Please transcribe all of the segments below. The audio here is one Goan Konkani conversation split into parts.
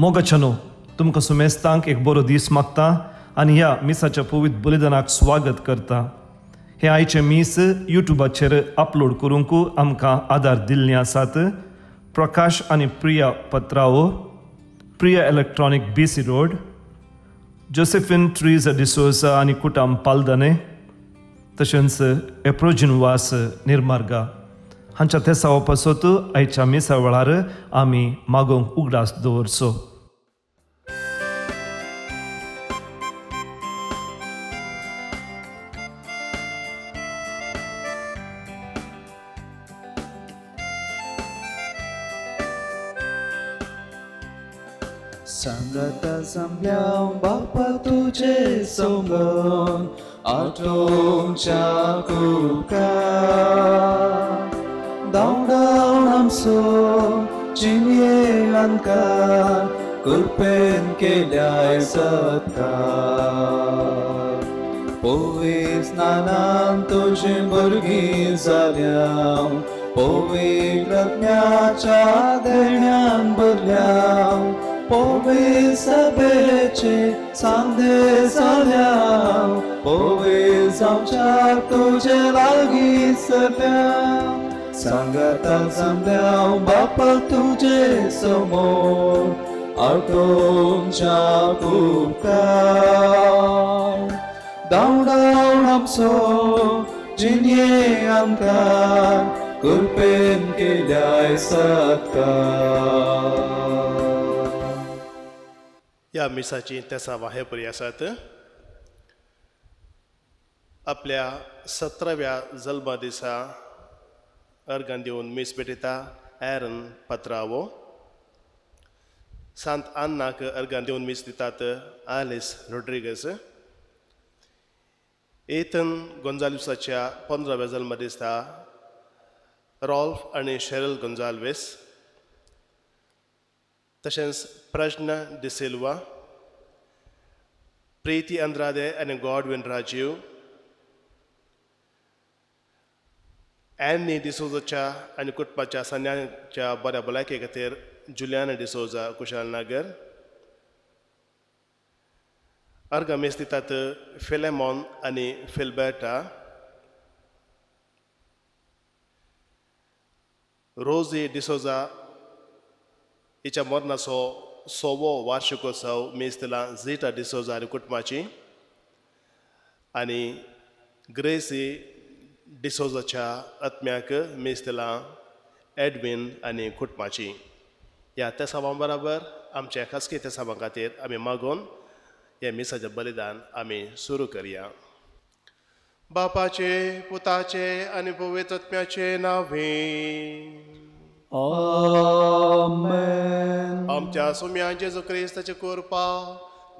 मोगाच्यानो, तुमकां सुमेस्तांक एक बरो दीस मागता आनी ह्या मिसाच्या पवित्र बलिदानाक स्वागत करता. हें आयचें मीस युट्यूबाचेर अपलोड करूंक आमकां आदार दिल्ले आसात प्रकाश आनी Priya Patrao, Priya electronic BC road, Josephine Teresa D'Souza आनी कुटाम पालदने, तशेंच एप्रोजीन वास निर्मार्गा हांच्या तेसावा पासत आयच्या मिसा वेळार आमी मागोवंक उगडास दवरचो. सांगाता जमल्या बापा तुजे समोर आठवच्या कुका धांवडावन आमचो जिणये अंकार कृपेन केल्याय सत्कार. पवित्र स्नानान तुजी भुरगीं जाल्या, पवित्र आत्म्याच्या देण्यान भरल्या, पवित्र सभेचे सांदे जाल्या, पवित्र जावच्या तुजे लागीं सरल्या. सांगाता जमल्या बापा तुजे समोर आठवच्या उपकार धांवडावन आमचो जिणये आमकां कृपेन केल्याय सत्कार. ह्या मिसाची तेसावां हे परी आसात. आपल्या 17व्या जल्मा दिसा अर्गां दिवन मीस भेटयता एरन पत्रावो. सांत आन्नाक अर्गां दिवन मीस दितात आलिस रोड्रिगस. एथन गोंजाल्विसाच्या 15व्या जल्मा दिसा रॉल्फ आनी शेरल गोंजाल्वीस, तशेंच प्रज्ञा डिसिल्वा, प्रीती अंद्रादे आनी गॉडविन राजीव, एन्नी डिसोजाच्या आनी कुटुंबाच्या सन्याच्या बऱ्या भलायके खातीर जुलियाना डिसोजा कुशालनगर. अर्गां मेस दितात फिलेमॉन आनी फिल्बर्टा, रोजी डिसोजा हिच्या मरणाचो 100वो वार्षिकोत्सव मेस दिला झिटा डिसोजा आनी कुटुंबाची, आनी ग्रेसी डिसोजाच्या आत्म्याक मेस दिला एडविन आनी कुटुंबाची. ह्या तेसावां बराबर आमच्या खासगी तेसावां खातीर आमी मागोवन हें मिसाचें बलिदान आमी सुरू करया. बापाचे, पुताचे आनी पवित्र आत्म्याचे नांवे. आमेन. आमच्या सुम्या जेजू क्रिस्ताची कृपा,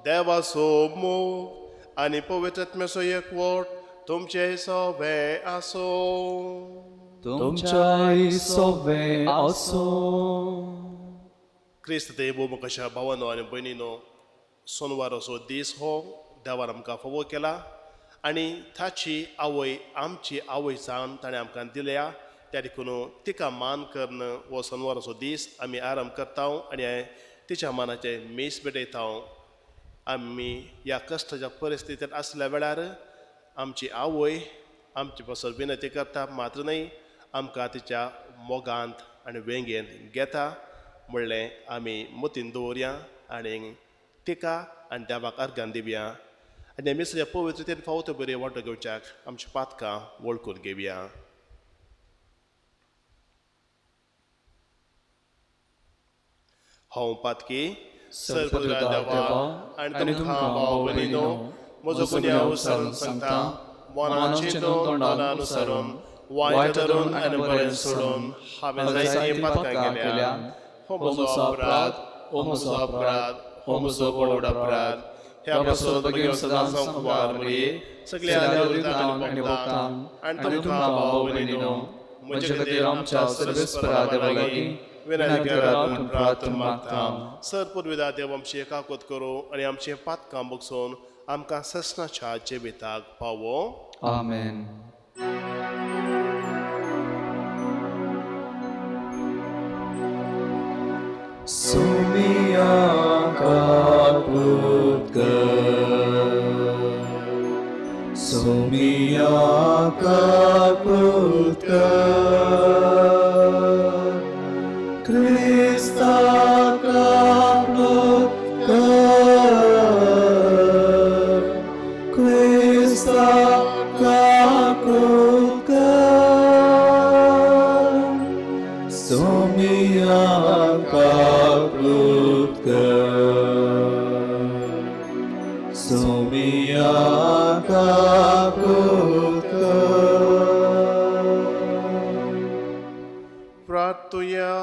देवाचो मोग आनी पवित्र आत्म्याचो एकवट तुमचे सोबे आसूं. तुमच्याय सोबे आसूं. क्रिस्त देव कशा भावानो आनी भयणीनो, सोनवाराचो दीस हो देवान आमकां फावो केला आनी ताची आवय आमची आवय जावन ताणें आमकां दिल्या. त्या देखून तिका मान करून हो सोनवाराचो दीस आमी आराम करता आनी तिच्या मानाचें मीस भेटयता. आमी ह्या कश्टाच्या परिस्थितींत आसल्या वेळार आमची आवय आमचे पासत विनंती करता मात्र न्हय, आमकां तिच्या मोगांत आनी वेंगेंत घेता म्हणलें आमी मतीन दवरया आनी तिका आनी देवाक अर्गां दिवया आनी मिसाच्या पवित्रतेन फावो त्यो बरी वांटो घेवच्याक आमची पातकां वळखून घेवया. हांव पातकी सर्वदा देवा आनी तुमकां भाव भयणीनो म्हजो गुन्यांव विसरून सांगता, मनान चिंतून तोंडान अनुसरून वायट धरून आनी बरें सोडून हांवें जायतीं पातकां केल्या. हो म्हजो अपराध, हो म्हजो अपराध, हो म्हजो व्हड अपराध. ह्या पासून भगीन सदां संकवार मरये सगल्या देवदूतांक आनी भक्तांक आनी तुमकां भाव भयणीनो म्हजे खातीर आमच्या सर्वेस्परा देवा लागीं विनंती करात म्हूण प्रार्थना मागता. सर पुर्विदा देव आमची एकाकोत करूं आनी आमचें पातकां बगसून आमकां ससनाच्या जिविताक पावो. आमेन. सोमिया सोमिया काकूत कर, क्रिस्ता काकूत कर, क्रिस्ता काकूत कर, सोमिया काकूत कर, सोमिया काकूत कर। प्रार्थुया।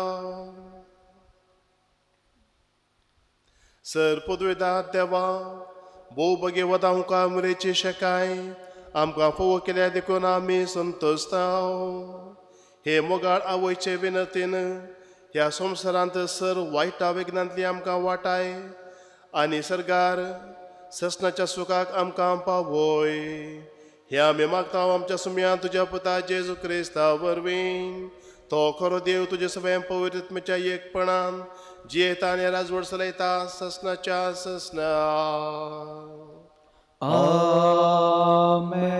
सर पदवेदा देवा भोव भगेवता आमकां मुरेची शकाय आमकां फोव केल्या देखून आमी संतोशताव। हे मोगाळ आवयचे विनंतीन ह्या संवसारांत सर वायटा विघ्नांतली आमकां वाटाय आनी सरकार ससनाच्या सुखाक आमकां पावय। हे आमी मागता आमच्या सुमयान तुज्या पुता जेजू क्रिस्ता वरवीं, तो खरो देव तुजे सगळ्या पवित्रत्मेच्या एकपणान जियेता आनी राजवट चलयता ससनाच्या ससना। आमेन।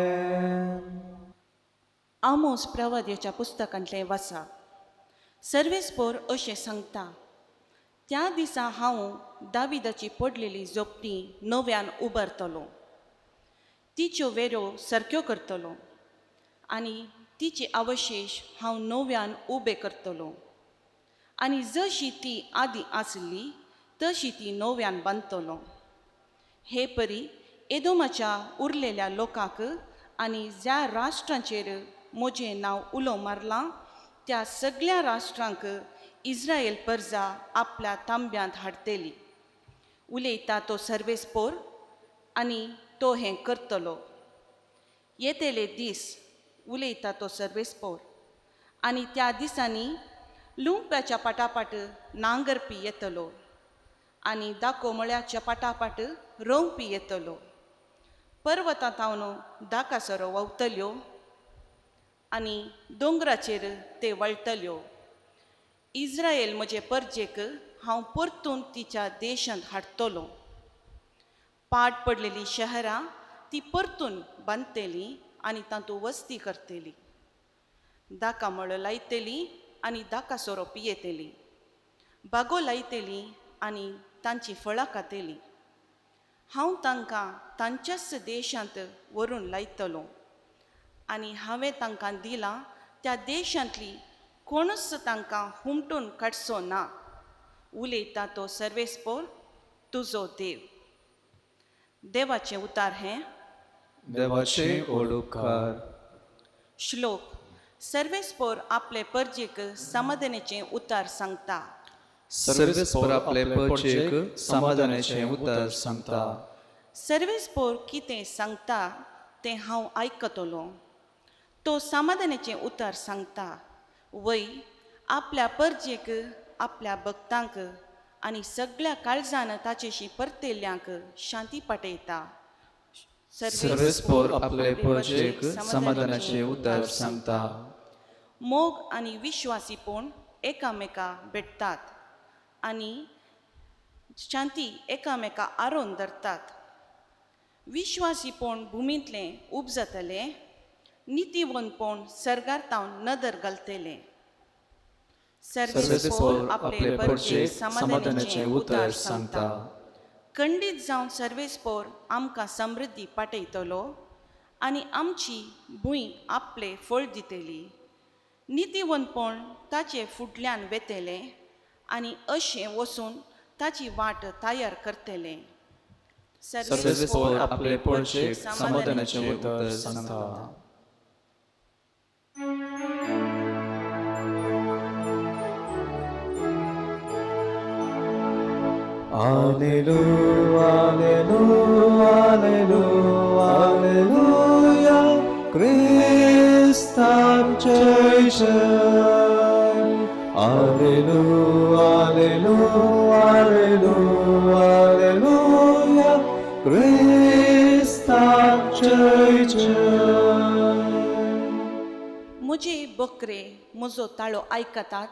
आमोस प्रवाद्याच्या पुस्तकांतलें वाचा। सर्वेस्पोर अशें सांगता, त्या दिसा हांव दाविदाची पडलेली जोपणी नव्यान उबारतलो, तिच्यो वेऱ्यो सारक्यो करतलो आनी तिचे अवशेश हांव नव्यान उबे करतलो आनी जशी ती आदीं आसली तशी ती नव्यान बांदतलो। हे परी एदोमाच्या उरलेल्या लोकांक आनी ज्या राष्ट्रांचेर म्हजें नांव उलो मारलां त्या सगळ्या राष्ट्रांक इस्रायल परजा आपल्या तांब्यांत हाडटली। उलयता तो सर्वेस्पोर आनी तो हें करतलो। येतले दीस उलयता तो सर्वेस्पोर आनी त्या दिसांनी लुंप्याच्या पाटापाट नांगरपी येतलो आनी दाकोमळ्याच्या पाटापाट रोवपी येतलो। पर्वतां तावन दाकासरो व्हांवतल्यो आनी दोंगराचेर ते वळटल्यो। इस्रायल म्हजे परजेक हांव परतून तिच्या देशांत हाडटलो। पाड पडलेली शहरां ती परतून बांदतली आनी तातूंत वस्ती करतली। दाका मळो लायतली आनी दाका सोरो पियेतली, बागो लायतली आनी तांची फळां खातली। हांव तांकां तांच्याच देशांत व्हरून लायतलो आनी हांवें तांकां दिलां त्या देशांतली कोणूच तांकां हुमटून काडचो ना। उलयता तो सर्वेस्पोर तुजो देव। देवाचें उतार हें देवाचे ओडुकार। श्लोक। सर्वेस्पोर आपले परजेक समाधानाचें उतार सांगता। सर्वेस्पोर आपले परजेक समाधानाचें उतार सांगता। सर्वेस्पोर कितें सांगता तें हांव आयकतलो। तो समाधानाचें उतार सांगता वय आपल्या परजेक आपल्या भक्तांक आनी सगळ्या काळजान ताचेशी परतेल्यांक शांती पाटयता। सर्वेस्पोर आपले परजेक समाधानाचें उतार सांगता। मोग आनी विश्वासीपण एकामेका भेटतात आनी शांती एकामेका आरोवन धरतात। विश्वासीपण भुमींतलें उपजतलें, नितीवंतपण सर्गार तावन नदर घालतलें। सर्वेस्पोर आपले परजेक समाधानाचें उतर सांगता। खंडीत जावन सर्वेस्पोर आमकां समृद्धी पाटयतलो आनी आमची भूंय आपले फळ दितली। नितीवंतपण ताचे फुडल्यान वेतलें आनी अशें वचून ताची वाट तयार करतलें। सर्वेस्पोर आपले परजेक समाधानाचें उतर सांगता। Alleluia, alleluia, alleluia, alleluia, Christam Jai. Alleluia, alleluia, alleluia, alleluia, Christam Jai. म्हजे बकरे म्हजो ताळो आयकतात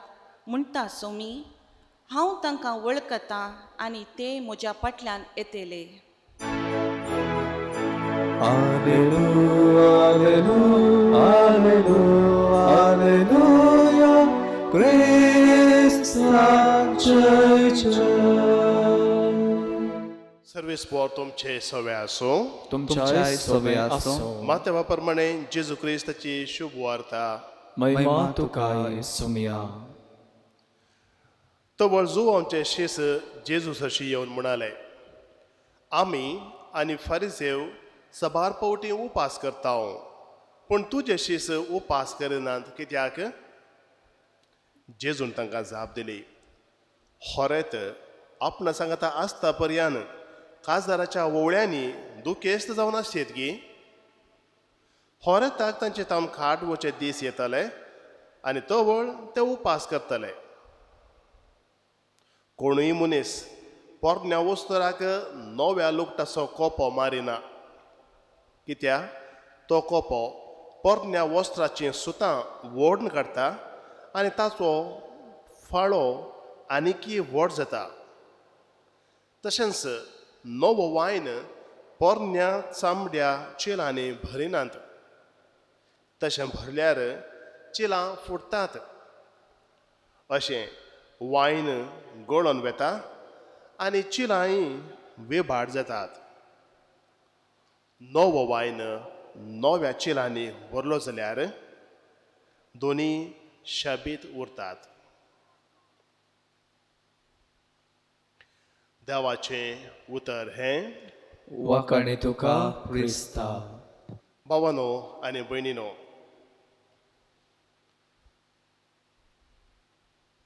म्हणटा सोमी, हांव तांकां वळखतां आनी ते म्हज्या फाटल्यान येतले। आलेलू आलेलू आलेलू आलेलुया क्रिस्ताक जय जय. सर्वीस पोर तुमचे सवे आसूं. तुमच्याय सवे आसूं. मातेवा प्रमाणे जेजू क्रिस्ताची शुभ वार्ता. महिमा तुका सुमिया. तवळ जुवांचे शीस जेजू सरशी येवन म्हणाले, आमी आनी फारिसेव सबार पावटी उपास करता, पूण तुजे शीस उपास करिनात कित्याक? जेजून तांकां जाप दिली, होरेत आपणा सांगता आसता पर्यान काजाराच्या ओवळ्यांनी दुखेस्त जावन आसयेत गी? होरेताक तांचे तावन खाट वचे दीस येतले आनी तवळ ते उपास करतले. कोणूय मनीस पोरण्या वस्तुराक नव्या लुगटाचो कोपो मारिना, कित्याक तो कोपो पोरण्या वस्त्राचीं सुतां ओडून काडटा आनी ताचो फाळो आनीकय व्हड जाता. तशेंच नवो वायन पोरण्या चामड्या चिलांनी भरिनात, तशें भरल्यार चिलां फुटतात, अशें वायन गळोन वेता आनी चिलांय वेबाड जातात. नवो वायन नव्या चिलांनी भरलो जाल्यार दोनी शाबीत उरतात. देवाचें उतर हें. वाकाणी तुका क्रिस्ता. भावानो आनी भयणीनो,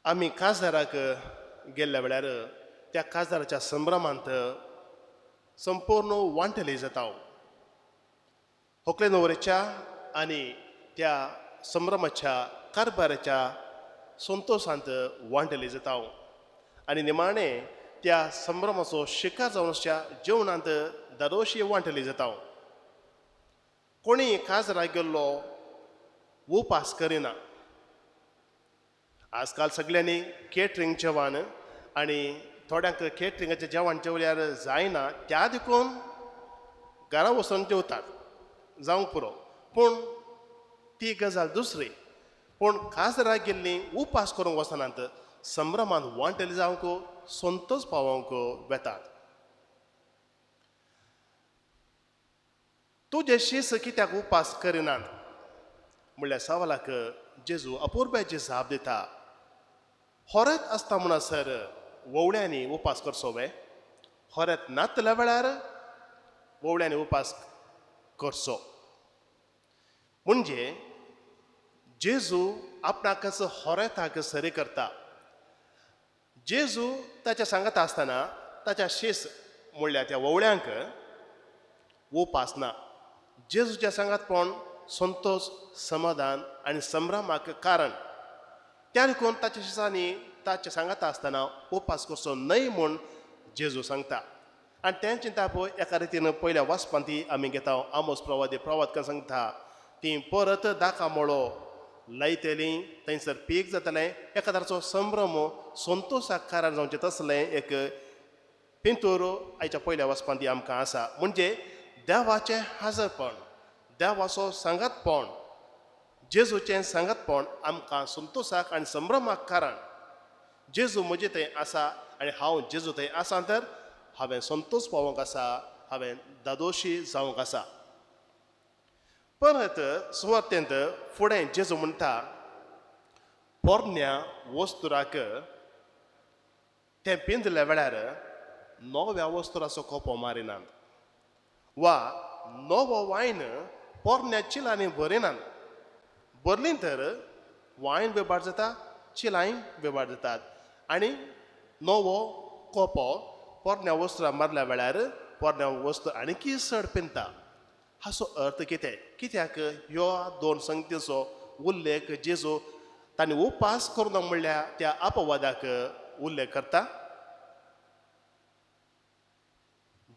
आमी काजाराक गेल्ल्या वेळार त्या काजाराच्या संभ्रमांत संपूर्ण वांटली जाता. होकले नवरेच्या आनी त्या संभ्रमाच्या कारभाराच्या संतोशांत वांटली जाता आनी निमाणें त्या संभ्रमाचो शिकार जावन आसच्या जेवणांत दरोशी वांटली जाता. कोणी काजराक गेल्लो उपास करिना. आजकाल सगळ्यांनी केटरींग जेवण आनी थोड्यांक केटरिंगाचें जेवण जेवल्यार जायना, त्या देखून घरा वचून जेवतात, जावंक पुरो. पूण ती गजाल दुसरी. पूण काजराक गेल्लीं उपास करूंक वचनात, संभ्रमान वांटेल जावंक संतोष पावोवंक वेतात. तुजे शीस कित्याक उपास करिनात म्हणल्यार सवालाक जेजू अपुर्ब्याची जाप दिता. होरेत आसता म्हणसर वोवळ्यांनी उपास करचो वे? होरेत नातल्या वेळार वोवळ्यांनी उपास करचो. म्हणजे जेजू आपणाकच होरेताक सरी करता. जेजू ताच्या सांगता आसतना ताच्या शीस म्हणल्यार त्या वोवळ्यांक उपास ना. जेजूच्या सांगातपण संतोष, समाधान आनी संभ्रमाक कारण. त्या देखून ताच्या शिसांनी ताच्या सांगाता आसतना उपास करचो न्हय म्हूण जेजू सांगता. आनी तें चिंता पळय एका रितीन पयल्या वाचपांत ती आमी घेता. आमोस प्रवादी प्रवादकां सांगता ती परत दाका मळो लायतली, थंयसर पीक जातलें, एकादारचो संभ्रम संतोशाक कारण जावचें तसलें एक पिंतूर आयच्या पयल्या वाचपांत ती आमकां आसा. म्हणजे देवाचें हाजरपण, देवाचो सांगातपण, जेजूचें सांगातपण आमकां संतोशाक आनी संभ्रमाक कारण. जेजू म्हजे थंय आसा आनी हांव जेजू थंय आसा तर हांवें संतोश पावोवंक आसा, हांवें दादोशी जावंक आसा. परत सुवातेंत फुडें जेजू म्हणटा, पोरण्या वस्तुराक तें पिंजल्या वेळार नव्या वस्तुराचो कोपो मारिनात वा नवो वायन पोरण्या चिलांनी भरिनात. भरली तर वायन वेबार जाता, चिलांय वेबार जातात आनी नवो कोपो पोरण्या वस्त्रां मारल्या वेळार पोरण्या वस्तू आनीकय चड पिंदता. हाचो अर्थ कितें? कित्याक ह्यो दोन संगतीचो उल्लेख जेजू तांणी उपास करूं म्हणल्यार त्या अपवादाक उल्लेख करता?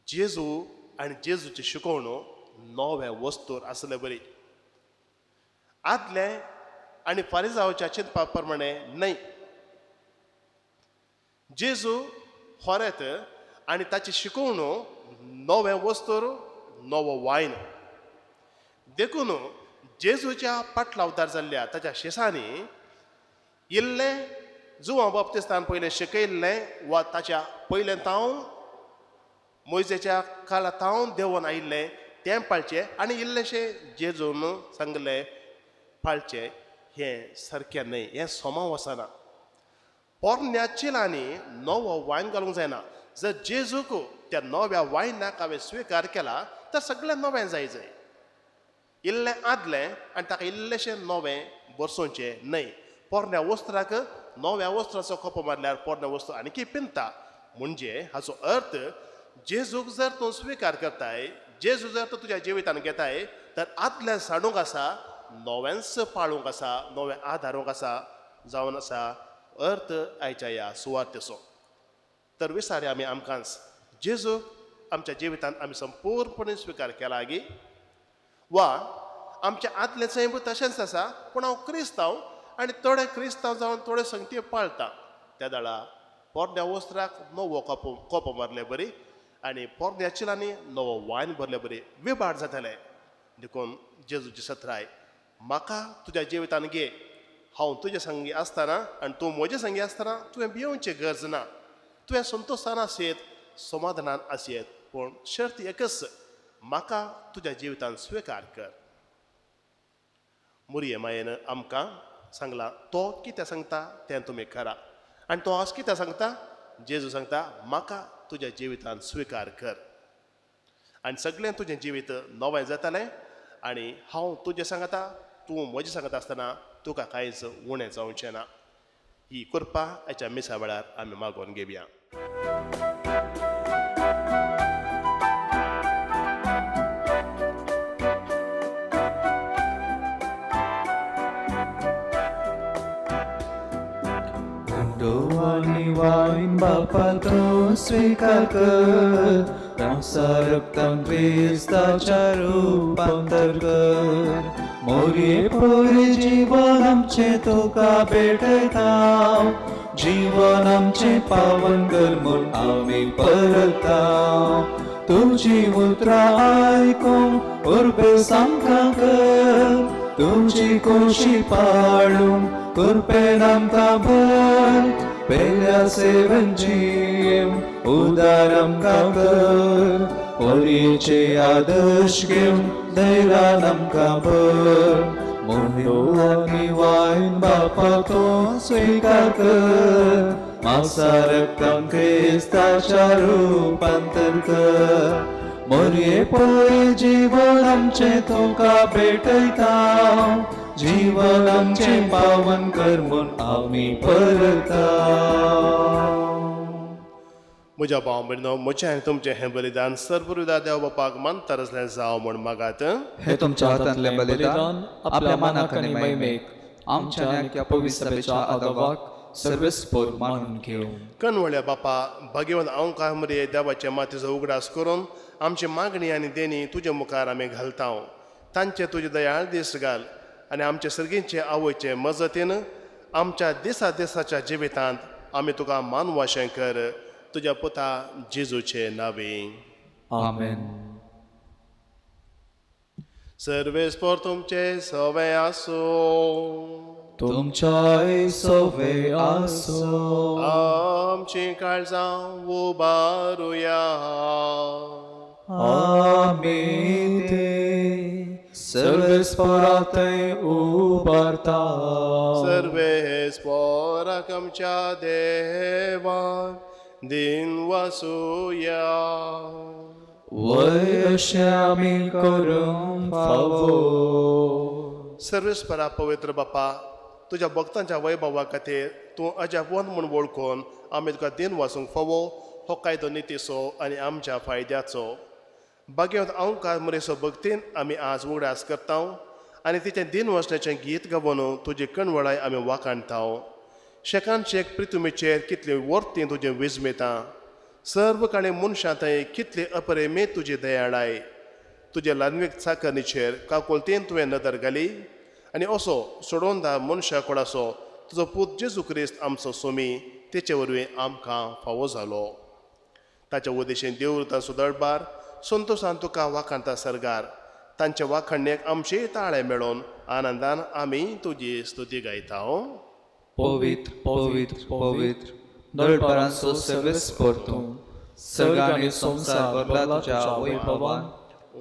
जेजू आनी जेजूची शिकवण नवे वस्तूर आसले बरी, आदले आनी फारिजावच्या चिंतपा प्रमाणे न्हय. जेजू होरेत आनी ताची शिकवण नवें वस्तूर, नवो वायन. देखून जेजूच्या पाटलावदार जाल्ल्या ताच्या शिसांनी इल्लें जुवां बाप्तिस्तान पयलें शिकयल्लें वा ताच्या पयलें तावन मोयजेच्या काळा तावन देंवोन आयिल्लें तें पाळचें आनी इल्लेंशें जेजून सांगलें पाळचें हें सारकें न्हय, हें सोमा वचना. पोरण्या चिलांनी नवो वायन घालूंक जायना. जर जेजूक त्या नव्या वायनाक हांवें स्विकार केला तर सगळें नवें जाय जाय. इल्लें आदलें आनी ताका इल्लेंशें नवें बरसोवचें न्हय. पोरण्या वस्त्राक नव्या वस्त्राचो खोपो मारल्यार पोरण्या वस्त्र आनीकी पिंदता. म्हणजे हाचो अर्थ जेजूक जर तूं स्विकार करताय, जेजू जर तूं तुज्या जिवितान घेताय तर आदलें साडूंक आसा, नवेंच पाळूंक आसा, नवें आदारूंक आसा जावन आसा अर्थ आयच्या ह्या सुवार्तेचो. तर विसारी आमी आमकांच जेजूक आमच्या जिवितान आमी संपूर्णपणे स्विकार केला गी वा आमच्या आदलें सैम तशेंच आसा पूण हांव क्रिस्तांव आनी थोडे क्रिस्तांव जावन थोडे संगती पाळटा. त्या दाळा पोरण्या वस्त्राक नवो कोपो कोपो मारले बरी आनी पोरण्या चिलांनी नवो वायन भरले बरी विबाड जाताले. देखून जेजूची सत्राय म्हाका तुज्या जिवितान घे, हांव तुजे संगी आसतना आनी तूं म्हजे संगी आसतना तुवें भियोवची गरज ना, तुवें संतोशान आसयेत, समाधानान आसयेत, पूण शर्त एकच, म्हाका तुज्या जिवितान स्विकार कर. मुरये मायेन आमकां सांगलां तो कितें सांगता तें तुमी करा. आनी तो आज कितें सांगता? जेजू सांगता म्हाका तुज्या जिवितान स्विकार कर आनी सगळें तुजें जिवीत नवें जातलें आनी हांव तुजें सांगता तूं म्हजें सांगता आसतना तुका कांयच उणें जावचें ना. ही कृपा आयच्या मिसा वेळार आमी मागोवन घेवया. वायन बापा तूं स्विकार कर, संवसार क्रिस्ताच्या रुपांतर कर. मोरये पोरे जीवन आमचें तुका भेटयता, जीवन आमचें पावन कर म्हूण आमी परता. तुजी उतरां आयकूंक उर्बे आमकां कर, तुजी खोशी पाळूंक कृपेन आमकां भर. पेल्या सेवन जीव उदार आमकां कर, ओरयेचे आदर्श घेवन धैर्यान आमकां भर. मुंडो आनी वायन बापा तूं स्विकार कर, मासा रक्तान क्रिस्ताच्या रुपांतर कर. मोरये पोरे जीवन आमचें तुका भेटयता, जीवन आमचें पावन कर म्हूण आमी परता. म्हज्या भाव भयणो, म्हजें आनी तुमचें हें बलिदान सर्वरुदा देव बापाक मानता आसलें जावं म्हूण मागात. हे तुमच्या हातांतलें बलिदान आपल्या मानाक आनी महिमेक आमच्या आनी ह्या पवित्र सभेच्या आदावाक सर्वेस्पोर मानून घेवं. कणवळ्या बापा, भाग्यवंत आंवकार मरे देवाचे मातीचो उगडास करून आमची मागणी आनी देणी तुजे मुखार आमी घालता. तांचे तुजे दयाळ दीस घाल आनी आमचे सर्गींचे आवयचे मजतीन आमच्या दिसा दिसाच्या जिवितांत आमी तुका मानवाशें कर, तुज्या पुता जेजूचे नांवे. आमेन. सर्वेस्पोर तुमचे सवे आसूं. तुमच्याय सवे आसूं. आमची काळजां उबारुया. आमी ते सर्वेस्पोरातय उबारता. सर्वेस्पोराक आमच्या देवाक दिन वासुया. वय अशें आमी करूंक फावो. सर्वेस्परा पवित्र बापा, तुज्या भक्तांच्या वैभवा खातीर तूं अजापवंत म्हूण वळखून आमी तुका दिन वासूंक फावो हो कायदो नितीचो आनी आमच्या फायद्याचो. भाग्यवंत अंकार मरेसो भक्तीन आमी आज उगडास करता आनी तिचें दिन वसण्याचें गीत गावन तुजी कणवळाय आमी वाखाणता. शेकान शेक प्रितुमीचेर कितली वर्ती तुजें विजमेता, सर्व काळे मनशां थंय कितली अपरेमी तुजी दयाळाय. तुजे ल्हानवीक चाकरणीचेर काकुळतेन तुवें नदर घाली आनी असो सोडोवन दा मनशा कोडासो तुजो पूत जेजू क्रिस्त आमचो सोमी तेचे वरवीं आमकां फावो जालो. ताच्या उदेशीन देवरुतां सुदळबार संतोशान तुका वाखाणता सरगार. तांच्या वाखणण्याक आमचे ताळे मेळोवन आनंदान आमी तुजी स्तुती गायता. पवित्र पवित्र पवित्र दळपारांचो सर्वेस्पर तूं, सर्ग आनी संवसार भरला तुज्या वैभवान.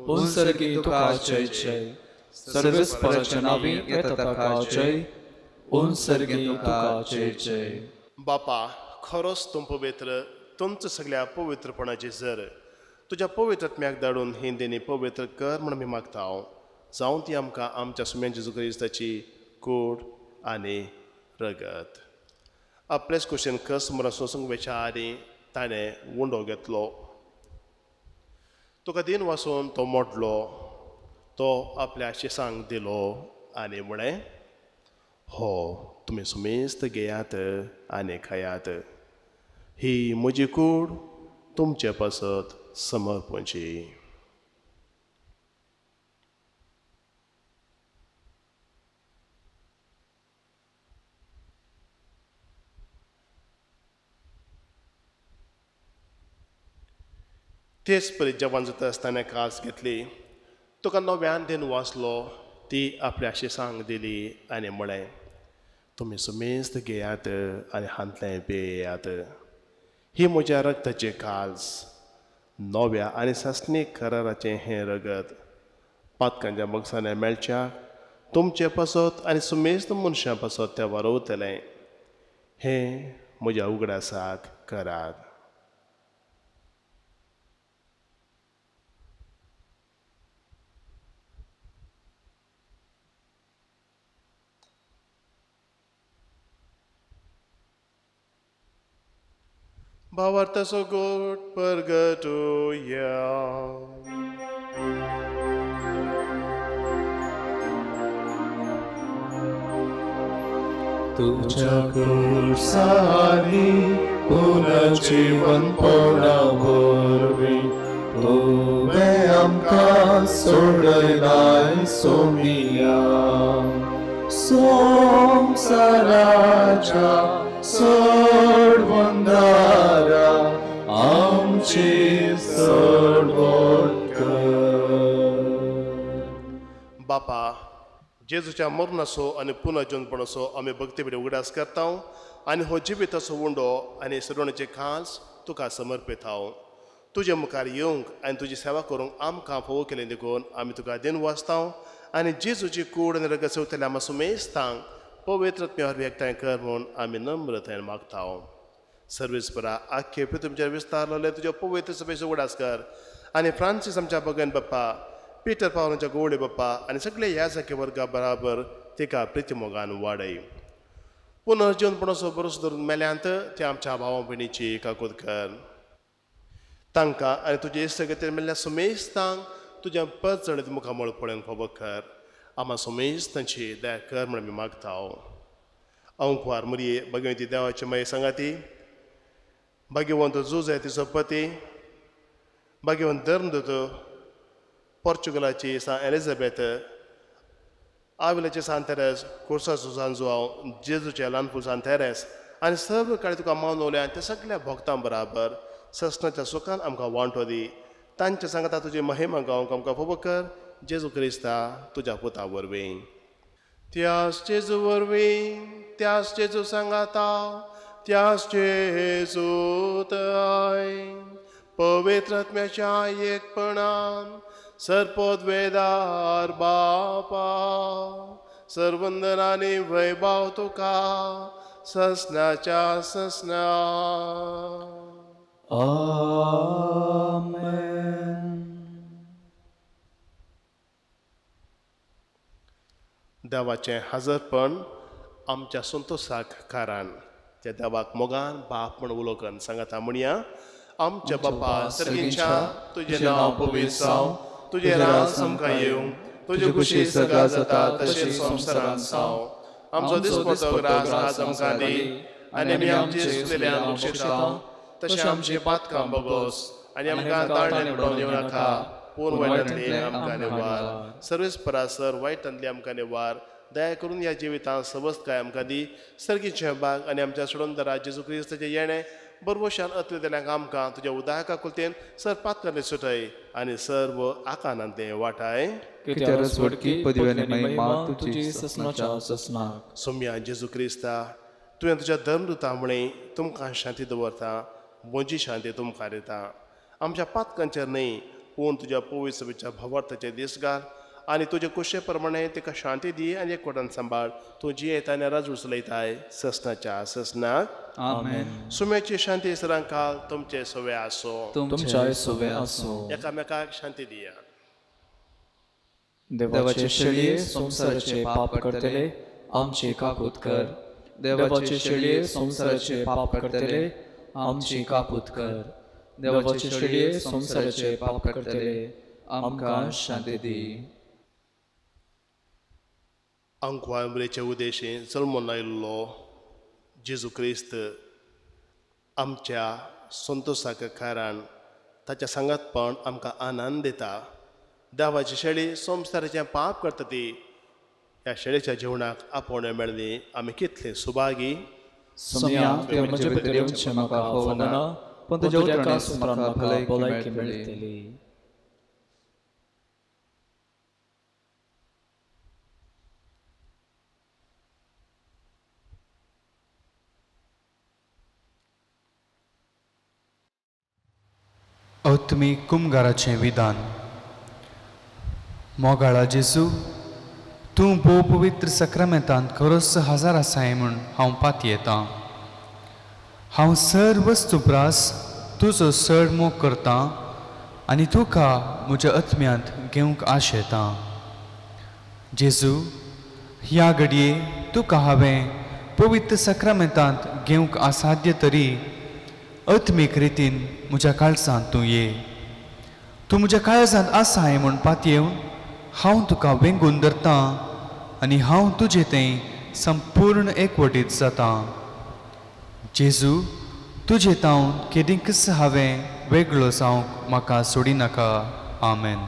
उंसर्गी तुका जय जय, सर्वेस्पराच्या नांवी येता ताका जय, उंसर्गी तुका जय जय. बापा, खरोच तूं पवित्र, तुमच्या सगळ्या पवित्रपणाची जर तुज्या पवित्र आत्म्याक धाडून ही देणी पवित्र कर म्हण आमी मागता. हांव जावं ती आमकां आमच्या सुम्यान जेजू क्रिस्ताची कूड आनी रगत. आपलेच कुशीन कस मरण सोसूंक वेच्या आदी ताणें उंडो घेतलो. तुका दिन वासून तो मोडलो, तो आपल्या शिसांक दिलो आनी म्हळें, हो तुमी सुमेस्त घेयात आनी खायात, ही म्हजी कूड तुमचे पासत समर्पणची. तेच परी जेवण जाता आसतना कास घेतली, तुका नव्यान दिन वाचलो, ती आपल्या शिसांक दिली आनी म्हळें, तुमी सुमेस्त घेयात आनी हांतलें पियेयात, ही म्हज्या रक्ताची काल्स, नव्या आनी सासणीक कराराचें हें रगत पातकांच्या बगसांनी मेळच्या तुमचे पासत आनी सुमेस्त मनशां पासत तें वारवतलें. हें म्हज्या उगडासाक करात. भावार्थाचो गोट परगटुया. तुझ्या कुर्सानी पुनर्जीवनपणा वरवीं तुवें आमकां सोडयलाय सोमिया. संवसाराच्या सोडवंदारा आमची सोडवण कर. बापा, जेजूच्या मरणाचो आनी पुनर्जन्मपणाचो आमी भक्तीभिडे उगडास करता आनी हो जिविताचो उंडो आनी सडवणेचे खास तुका समर्पित हांव. तुजे मुखार येवंक आनी तुजी सेवा करूंक आमकां फावो केलें देखून आमी तुका दिन वाचता आनी जेजूची कूड आनी रगत सेवतल्या आमकां सुमेस्तांक पवित्र आत्म्या एकठांय कर म्हूण आमी नम्रतायेन मागता. सर्वेस्परा, आख्खे पृथ्वीचेर विस्तारलेले तुज्या पवित्र सभेचो उगडास कर आनी फ्रांसीस आमच्या भगन बाप्पा, पीटर पावलांच्या गोवळे बाप्पा आनी सगळे ह्या सारके वर्गा बराबर तिका प्रितीमोगान वाडय. पुनर्जीवनपणाचो भरोसो धरून मेल्यांत त्या आमच्या भावा भयणीची काकूत कर. तांकां आनी तुजे इश्टगतीन मेल्ल्या सुमेस्तांक तुज्या परचणीत मुखामळ पळोवंक फावो कर. आमा सुमेस्तांची दया कर म्हण आमी मागता. अंकुवार मुरये भगवती देवाची माये सांगाती, भाग्यवंत जुझे तिचो पती, भाग्यवंत धर्मदूत पोर्चुगलाची सान एलिझाबेथ, आविलाचे सान तेरेस, कुर्साचो सान जुआंव, जेजूचे ल्हानफूल सान तेरेस आनी सर्व काळी तुका मानवल्या त्या सगळ्या भक्तां बराबर ससनाच्या सुखान आमकां वांटो दी. तांच्या सांगता तुजी महिमा गावंक आमकां फावो कर, जेजू क्रिस्ता तुज्या पुता वरवीं. त्यास जेजू वरवीं, त्यास जेजू सांगाता, त्यास जेजू तय पवित्र आत्म्याच्या एकपणान सर्पोद्वेदार बापा, सर्वंदनानी वैभव तुका ससनाच्या ससना. आमेन. देवाचें हाजरपण आमच्या संतोशाक कारण त्या देवाक मोगान बाप म्हण उलोवंक सांगाता म्हणया. आमच्या बापा सर्गींच्या, तुजें नांव पवित्र जावं, तुजें राज आमकां येवं, तुजी खुशी सगळा जाता तशें संवसारांत जावं. आमचो दिसपटो ग्रास आज आमकां दी आनी आमी आमचे सुचलेल्यान बक्षिता तशें आमचें पातकां बगोस आनी आमकां ताळणे पडोवन येवं नाका, पूण वायटांतली आमकां निवार. सर्वेस्परा सर वायटांतली आमकां निवार. दया करून ह्या जिवितांत सवस्तकाय आमकां दी. सर्गीचें भाग आनी आमच्या सोडून जेजू क्रिस्ताचें येणें बरवशान अतले दिल्यांक आमकां तुज्या उदाहका कुलतेन सर पातकांनी सुटय आनी सर्व आकानांतले वाटाय. कित्यार सोडकी पदवी आनी महिमा तुजी ससनाच्या ससनाक. सोम्या जेजू क्रिस्ता, तुवें तुज्या धर्मदूता मुळे तुमकां शांती दवरता, म्हजी शांती तुमकां दिता. आमच्या पातकांचेर न्हय पूण तुज्या पवित्र सभेच्या भावार्थाचे दीस घाल आनी तुजे कुशे प्रमाणे तिका शांती दी आनी एकवटान सांबाळ. तूं जियेता आनी राजू चलयताय ससनाच्या ससनाक. आमेन. सुम्याची शांती सरांकाल तुमचे सवे आसो. तुमच्याय सुवे आसो. एकामेकाक शांती दिया. देवाचे शेळये संवसाराचे पाप करतले आमची काकूत कर. देवाचे शेळये संवसाराचे पाप करतले आमची काकूत कर. देवाचे शेळये संवसाराचे पाप करतले आमकां शांती दी. अंकवांबरेचे उद्देशी जल्मून आयिल्लो जेजू क्रिस्त आमच्या संतोसाक कारण ताच्या सांगातपण आमकां आनंद दिता. देवाची शेळी संवसाराचें पाप करता ती ह्या शेळीच्या जेवणाक आपोवणें मेळ्ळी आमी कितले सुभागी. सोम्या, तुवें म्हजे भितर येवचें म्हाका फावना, पूण तुज्या उतरांनीच म्हाका भलायकी मेळटली. अत्मीक कुमगाराचें विधान. मोगाळा जेजू, तूं भोव पवित्र सक्रामेंतांत खरोच हजार आसाय म्हूण हांव पातयेतां. हांव सर वस्तू प्रास तुजो चड मोग करतां आनी तुका म्हज्या आत्म्यांत घेवंक आशेतां. जेजू, ह्या घडये तुका हांवें पवित्र सक्रामेंतांत घेवंक असाध्य तरी आत्मीक रितीन म्हज्या काळजांत तूं ये. तूं म्हज्या काळजांत आसाय म्हूण पातयेवन हांव तुका वेंगून धरतां आनी हांव तुजे थंय संपूर्ण एकवटीत जातां. जेजू, तुजे तावन केदींकच हांवें वेगळो जावंक म्हाका सोडिनाका. आमेन.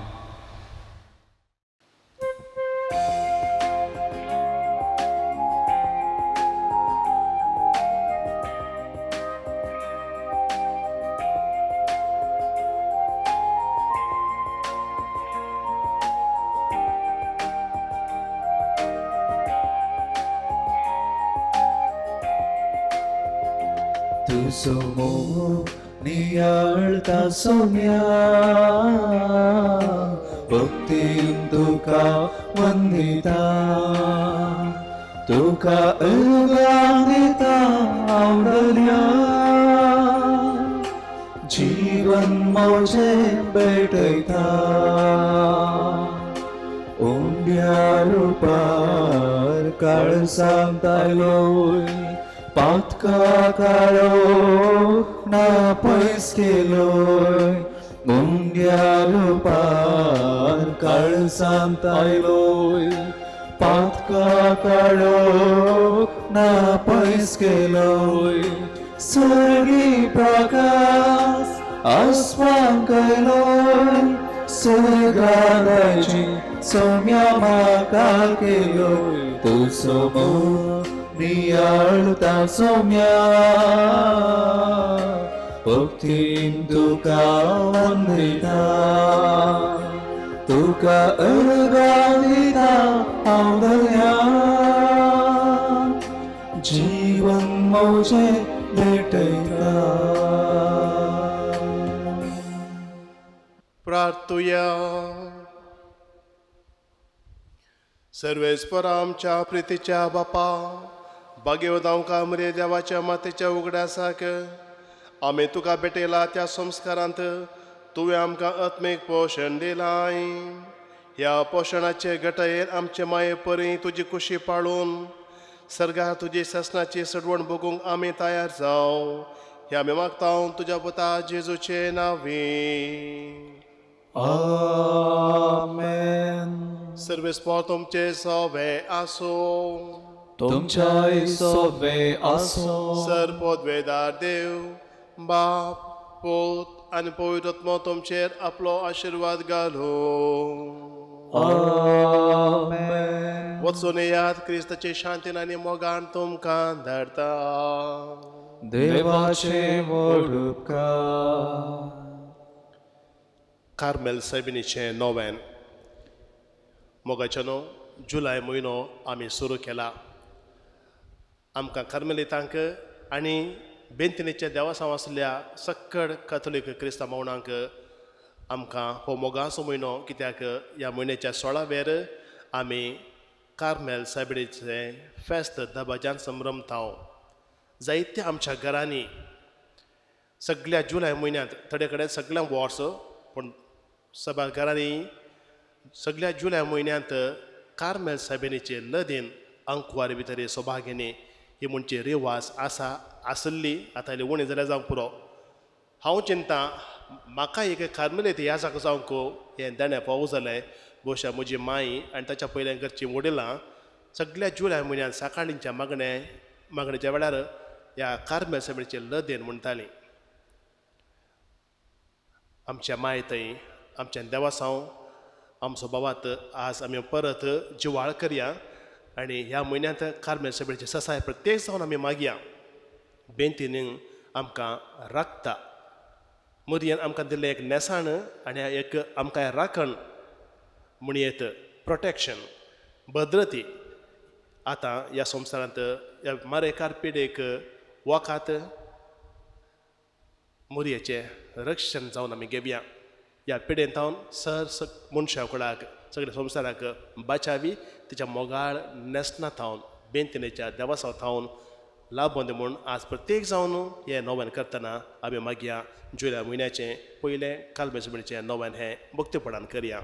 तुजो मोग नियाळता सोम्या, भक्तीन तुका वंदिता, तुका उर्बा दिता हांव दर्या, जीवन म्हजें भेटयता. उंड्या रुपार काळसांत आयलोय, पातका काळो ना पयस केलोय. उंड्या रुपार काळसांत आयलोय, पातका काळो ना पयस केलोय. स्वर्गी प्रकाश आसमांक आयलोय, स्वर्गाची सौम्या म्हाका केलोय. तुजो मोग नियाळता सौम्या, भक्तीन तुका वंदिता, तुका अर्घा दिता हांव दर्या, जीवन म्हजें भेटयता. प्रार्थुया. सर्वेस्पर आमच्या प्रितीच्या बापा, बागेवत आमकां मरे देवाच्या मातेच्या उगडासाक आमी तुका भेटयला त्या संस्कारांत तुवें आमकां आत्मीक पोशण दिलाय. ह्या पोशणाचे घटयेर आमचे माये परी तुजी कुशी पाळून सर्गार तुजी ससनाची सडवण भोगूंक आमी तयार जावं ह्या आमी मागता तुज्या पुता जेजूचे नांवी. आमेन. सर्वेस्पर तुमचे सवे आसूं. तुमच्याय सोवे आसो. सर पदवेदार देव बाप पूत आनी पवित्र आत्मो तुमचेर आपलो आशिर्वाद घालूं. आमेन. वचून येयात, क्रिस्ताचे शांतीन आनी मोगान तुमकां धाडटा. देवाचे व्हड उपकार. कार्मेल सायबिणीचें नोवेन. मोगाच्यानो, जुलय म्हयनो आमी सुरू केला. आमकां कार्मेलितांक आनी बेंतिनीच्या देवासांव आसल्या सक्कड कथोलीक क्रिस्तांव भावणांक आमकां हो मोगाचो म्हयनो, कित्याक ह्या म्हयन्याच्या 16वेर आमी कार्मेल सायबिणीचें फेस्त दबाज्यान संभ्रमताव. जायत्या आमच्या घरांनी सगळ्या जुलय म्हयन्यांत, थोडे कडेन सगळ्या वर्स, पूण सगळ्या घरांनी सगळ्या जुलय म्हयन्यांत कार्मेल सायबिणीचे लदीन अंकवारी भितर सौभाग्यांनी ही म्हणची रिवाज आसा आसली, आतां इल्ली उणी जाल्यार जावंक पुरो. हांव चिंता म्हाका एक कार्मेलीत ह्या जाका जावंक हें देणें फावो जालें. भोवशा म्हजी माई आनी ताच्या पयल्या घरचीं वडिलां सगळ्या जुलय म्हयन्यांत सकाळींच्या मागणेच्या वेळार ह्या कार्मेल सायबिणीचें लदेन म्हणटालीं. आमच्या माय थंय आमच्या देवासांव आमचो बाबात आज आमी परत जिवाळ करया आनी ह्या म्हयन्यांत कार्मेल सायबिणीचे ससाय प्रत्येक जावन आमी मागया. बेंतीन आमकां राखता, मोदयेन आमकां दिल्लें एक न्हेसाण आनी एक आमकां राखण म्हणयेत, प्रोटेक्शन, भद्रती. आतां ह्या संवसारांत ह्या मारेकार पिडेक वखात मोरयेचें रक्षण जावन आमी घेवया. ह्या पिडेन थावन सर मनशा कुळाक सगळ्या संवसाराक बाचावी तिच्या मोगाळ न्हेसना थावन बेंतिनेच्या देवासांव थावन लाभ म्हूण आज प्रत्येक जावन हें नोवेन करतना आमी मागया. जुलय म्हयन्याचें पयलें कालबेसबणीचें नोवेन हें भक्तीपणान करया.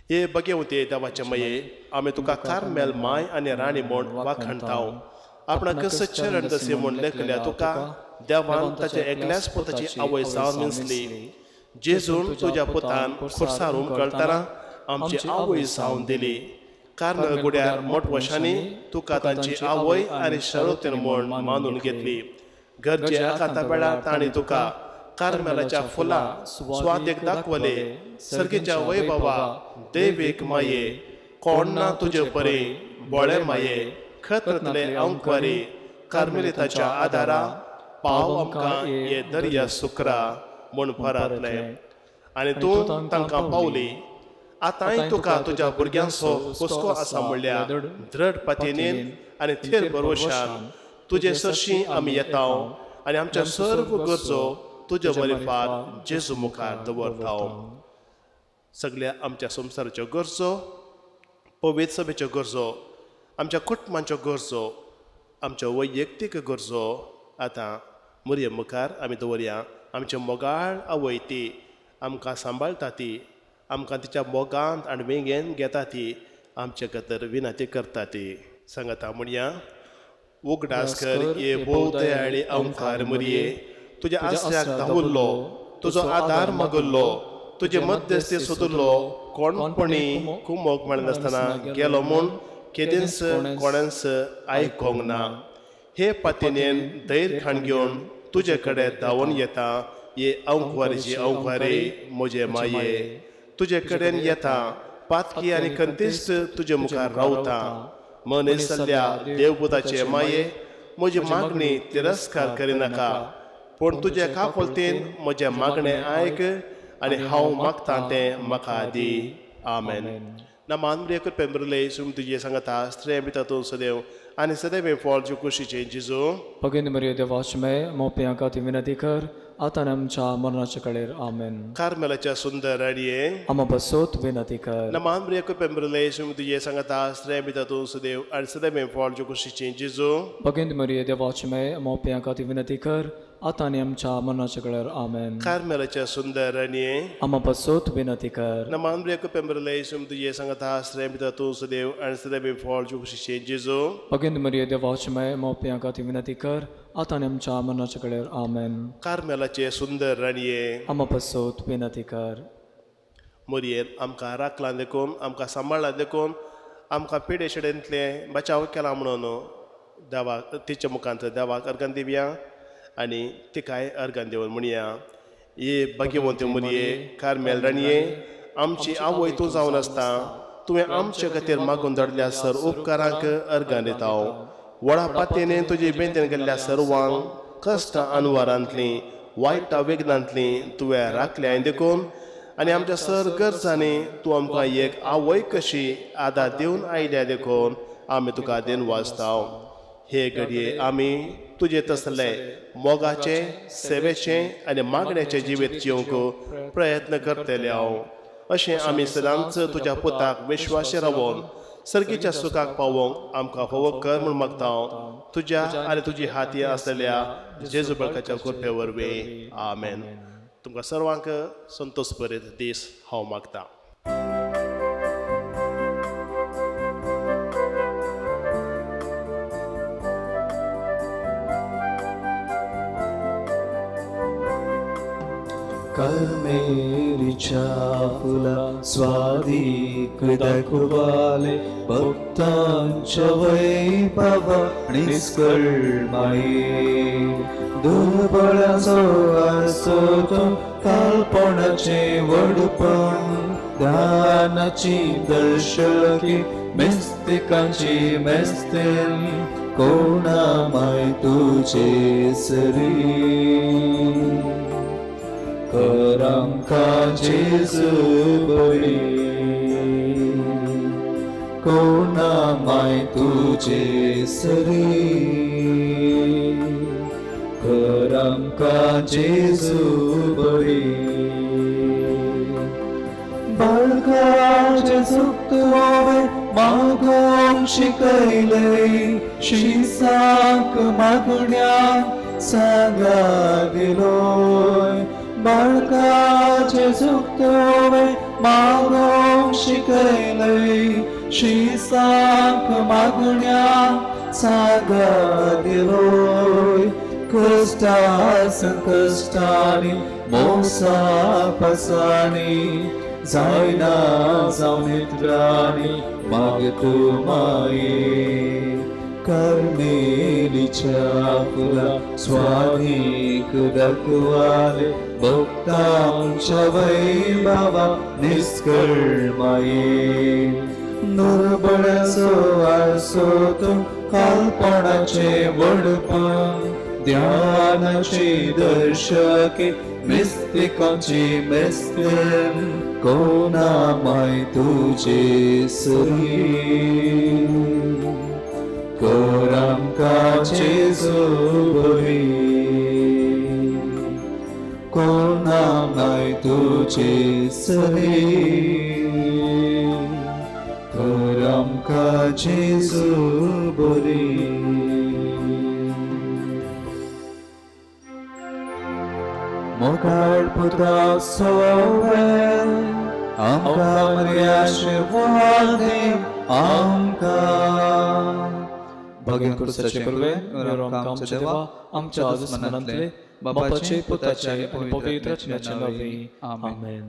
हे बगेवते देवाचे मये, आमी तुका कार्मेल माय आनी राणी म्हूण वाखाणताव. आपणाक सच्चरण दसे म्हूण लेखल्या तुका देवान ताच्या एकल्याच पुताची आवय जावन विंचली. जेजून तुज्या पुतान खुर्सार उमकळतना आमची आवय जावन दिली. कार्मेल गुड्यार मोटवशांनी तुका तांची आवय आनी शरवतीन म्हूण मानून घेतली. गरजे आकांता वेळार तांणी तुका कार्मेलाच्या फुलां स्वादेक दाखवले. सर्गेच्या वैभवा देवीक माये, कोण ना तुजे परी बोळे माये, खतरतले अंकवारी कार्मेलिताच्या आदारा पाव आमकां हे दर्या सुकरा म्हूण फरातले. आनी तूं तांकां पावली. आतांय तुका तुज्या भुरग्यांचो हुस्को आसा म्हणल्यार दृढ पातयेन आनी थेर भरवशान तुजे सरशीं आमी येताव आनी आमच्या सर्व गरजो तुज्या मरिफार जेजू मुखार दवरताव. सगळ्या आमच्या संवसाराच्यो गरजो, पवित्र सभेच्यो गरजो, आमच्या कुटुंबांच्यो गरजो, आमच्यो वैयक्तीक गरजो आतां मुरये मुखार आमी दवरया. आमचे मोगाळ आवय ती आमकां सांबाळटा, ती आमकां तिच्या मोगांत आनी वेंगेन घेता, ती आमचे खातीर विनंती करता. ती सांगता म्हणया, उगडास कर ये भोव दयाळी अंकार मुरये, तुज्या आसऱ्याक धांवुल्लो, तुजो आदार मागुल्लो, तुजे मध्यस्थी सोदुल्लो कोणपणी कुमोक मेळनासतना गेलो म्हूण केदेंच कोणेंच आयकोंक ना. हे पातयेन धैर्य खाण घेवन तुजे कडेन धांवून येता. ये अंकवारीची अंकवारी म्हजे माये, तुजे कडेन येता, पातकी आनी कंतिस्त तुजे मुखार रावता. मनीस जाल्ल्या देवपुताचे माये, म्हजी मागणी तिरस्कार करिनाका, पूण तुजे काकोलतेन म्हजें मागणें आयक आनी हांव मागता तें म्हाका दी. आमेन. ना मान पेंब्रुले सुम तुजे सांगता स्त्रिया भितर तूं सदैव आनी सदैव फळ ज्यो कुशीचें जिजू. भगिनी मरिया देवाचे माये, मोपयां खातीर विनंती कर आतां आमच्या मरणाच्या कडेर. आमेन. कार्मेलाच्या सुंदर राणये, आमा बसोत विनंती कर. ना मान पेंब्रुले सुम तुजे सांगता स्त्रिया भितर तूं सदैव आनी सदैव फळ ज्यो कुशीचें जिजू. भगिनी मरिया देवाचे माये, मोपयां खातीर विनंती कर आतां आनी आमच्या मरणाच्या कडेर. आमेन. कार्मेलाच्या सुंदर राणये, आमा बसोत विनंती कर. ना मान पेंब्रुले सुम तुजे सांगता स्त्रिया भितर तूं सदैव आनी सदैव फळ ज्यो कुशीचें जिजू. भगिनी मरिया देवाचे माये, मोपयां खातीर विनंती कर आतां आनी आमच्या मरणाच्या कडेर. आमेन. कार्मेलाचे सुंदर राणये, आमा बसोत विनंती कर. मोरयेन आमकां राखलां देखून, आमकां सांबाळ्ळां देखून, आमकां पिडे शेडेंतलें बचाव केला म्हणून देवाक तिच्या मुखांत देवाक अर्गान दिवया आनी तिकाय अर्गान दिवन म्हणया, ये भाग्यवंती मुरये कार्मेल राणये, आमची आवय तूं जावन आसता, तुवें आमचे खातीर मागून धाडल्या सर उपकारांक अर्गान दिता. व्हडा पातयेन तुजे बेंतेन केल्ल्या सर्वांक कश्ट अनवारांतलीं वायट वेगनांतलीं तुवें राखल्या देखून आनी आमच्या सर गरजांनी तूं आमकां एक आवय कशी आदार दिवन आयल्या देखून आमी तुका then वाजताव. हे घडये आमी तुजे तसले मोगाचे सेवेचें आनी मागण्याचें जिवीत जिवंक प्रयत्न करतले हांव. अशें आमी सदांच तुज्या पुताक विश्वासी रावोन सर्गीच्या सुखाक पावोवंक आमकां फावो कर म्हूण मागता हांव तुज्या आनी तुजी हाती आसलेल्या जेजू बळकाच्या कृपे वरवीं. आमेन. तुमकां सर्वांक संतोश भरीत दीस हांव मागता. कर्मेरीच्या फुला स्वादीक दाखवाले भक्तांच्या वैभवा निष्कळमाये दुर्बळाचो आसो तो कालपणाचे वडपण ध्यानाची दर्शकी मिस्तिकांची मेस्तीन कोणा माय तुझे सरी करांका जेजू बरी कोणा माय तुझे सरी करांका जेजू बरी बाळकाचे सुक्त होवे मागोवंक शिकयले शिसाक मागण्या सांगा दिलोय बाळकाचे सुक्त होवे मागोवंक शिकयले शिसाक मागण्या सांगा दिलोय कश्टा संकश्टांनी मोसा पसानी जायना जावं नित्राणी माग तूं माये कर्मेलीच्या फुला स्वाधीक दाखवाले भक्तांच्या वैभवा निष्कळमाये दुर्बळाचो आसो तूं कालपणाचे वडपण ध्यानाची दर्शकी मिस्तिकांची मेस्तीन कोणा माय तुझे सरी कर आमकां जेजू बरी कोणा माय तुझे सरी कर आमकां जेजू बरी. मोगाळ पुता सोवे आमकां मर्याशिर्वाद दी आमकां. भाग्यान क्रुसाचे कुर्वे आमच्या देवा आमच्या दुस्मनांतले बापाचे पुताचे आनी पवित्र आत्म्याचे नांवे. आमेन.